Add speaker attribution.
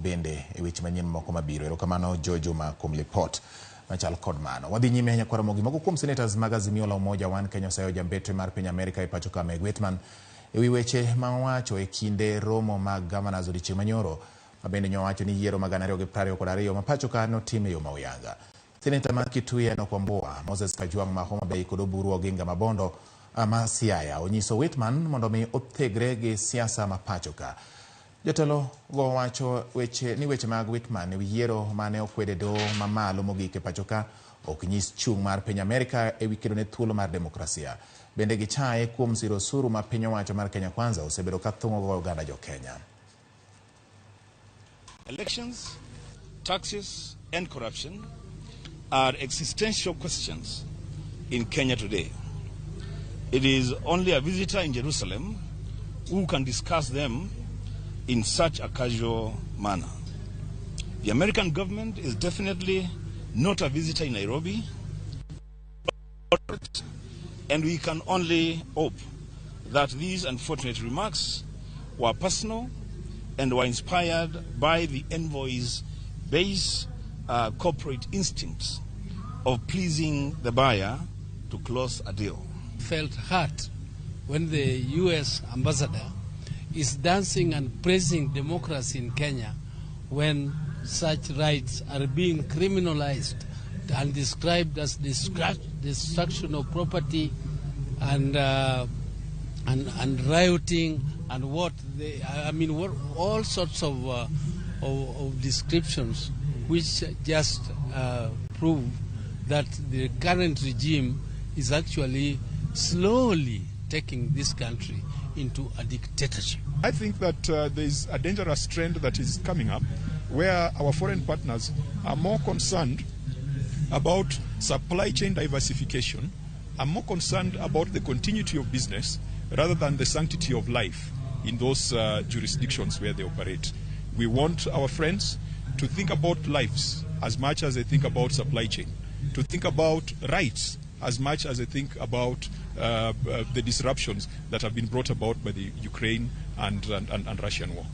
Speaker 1: Bende e weche manyien moko mabiro. Erokamano Joe Juma kuom lipot machal kod mano. Wadhi nyime nyakwara Mogi. Moko kuom senators mag Azimio la Umoja One Kenya oseyo jambetre mar piny Amerika e pacho ka Meg Whitman e wi weche ma owacho e kinde romo mag governors odiochieng' manyoro ma bende nyowacho ni yiero mag 2022 ma pacho ka notim e yo ma oyanga. Seneta ma Kitui Enoch Wambua, Moses Kajwang' ma Homa Bay kod Oburu Oginga ma Bondo ma Siaya onyiso Whitman mondo mi othegre gi siasa ma pacho ka. Jotelo go wacho weche ni weche mag Whitman e wi yiero mane okwed e doho mamalo mogik e pacho ka ok nyis chung' mar piny Amerika e wi kedo ne thuolo mar demokrasia. Bende gichaye kuom siro osuru ma piny owacho mar Kenya Kwanza osebedo ka thung'o go oganda jo Kenya.
Speaker 2: Elections, taxes, and corruption are existential questions in Kenya today. It is only a visitor in Jerusalem who can discuss them in such a casual manner. The American government is definitely not a visitor in Nairobi, and we can only hope that these unfortunate remarks were personal and were inspired by the envoy's base corporate instincts of pleasing the buyer to close a deal.
Speaker 3: Felt hurt when the US ambassador is dancing and praising democracy in Kenya when such rights are being criminalized and described as destruction of property and rioting and what they, I mean, what, all sorts of descriptions which just prove that the current regime is actually slowly taking this country into a dictatorship.
Speaker 4: I think that there is a dangerous trend that is coming up where our foreign partners are more concerned about supply chain diversification, are more concerned about the continuity of business rather than the sanctity of life in those jurisdictions where they operate. We want our friends to think about lives as much as they think about supply chain, to think about rights as much as they think about the disruptions that have been brought about by the Ukraine and Russian war.